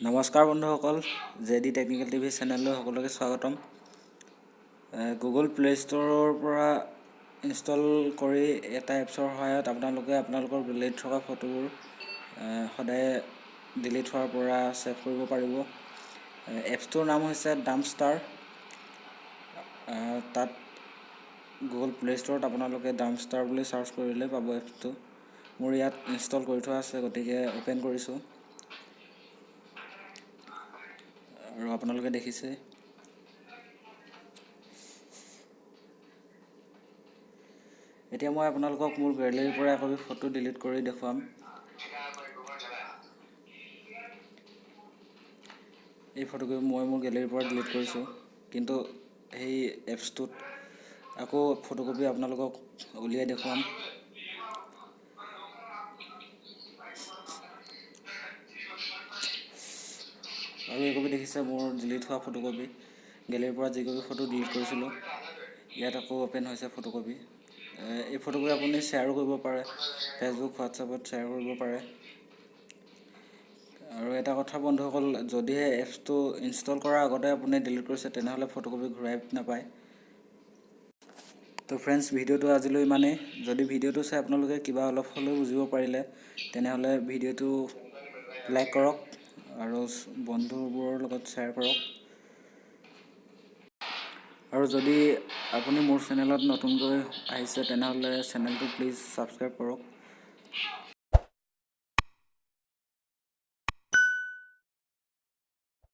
নমস্কাৰ বন্ধুসকল, J D technical TV চেনেললৈ সকলোকে স্বাগতম। গুগল প্লে ষ্ট'ৰৰ পৰা ইনষ্টল কৰি এটা এপছৰ সহায়ত আপোনালোকে আপোনালোকৰ গেলেৰীত থকা ফটোবোৰ সদায় ডিলিট হোৱাৰ পৰা ছেভ কৰিব পাৰিব। এপছটোৰ নাম হৈছে ডাম্পষ্টাৰ। তাত গুগল প্লে ষ্ট'ৰত আপোনালোকে ডাম্পষ্টাৰ বুলি চাৰ্চ কৰিলে পাব এপছটো। মোৰ ইয়াত ইনষ্টল কৰি থোৱা আছে, গতিকে অ'পেন কৰিছোঁ আৰু আপোনালোকে দেখিছে। এতিয়া মই আপোনালোকক মোৰ গেলেৰীৰ পৰা একপি ফটো ডিলিট কৰি দেখুৱাম। এই ফটোকপি মই মোৰ গেলেৰীৰ পৰা ডিলিট কৰিছোঁ, কিন্তু সেই এপছটোত আকৌ ফটোকপি আপোনালোকক উলিয়াই দেখুৱাম। আৰু এইকপি দেখিছে মোৰ ডিলিট হোৱা ফটোকপি, গেলেৰীৰ পৰা যিকপি ফটো ডিলিট কৰিছিলোঁ, ইয়াত আকৌ অ'পেন হৈছে ফটোকপি। এই ফটোকপি আপুনি শ্বেয়াৰো কৰিব পাৰে, ফেচবুক, হোৱাটছএপত শ্বেয়াৰ কৰিব পাৰে। আৰু এটা কথা বন্ধুসকল, যদিহে এপছটো ইনষ্টল কৰাৰ আগতে আপুনি ডিলিট কৰিছে, তেনেহ'লে ফটোকপি ঘূৰাই নাপায়। তো ফ্ৰেণ্ডছ, ভিডিঅ'টো আজিলৈ ইমানেই। যদি ভিডিঅ'টো চাই আপোনালোকে কিবা অলপ হ'লেও বুজিব পাৰিলে, তেনেহ'লে ভিডিঅ'টো লাইক কৰক আৰু বন্ধুবোৰৰ লগত শ্বেয়াৰ কৰক। আৰু যদি আপুনি মোৰ চেনেলত নতুনকৈ আহিছে, তেনেহ'লে চেনেলটো প্লিজ ছাবস্ক্ৰাইব কৰক।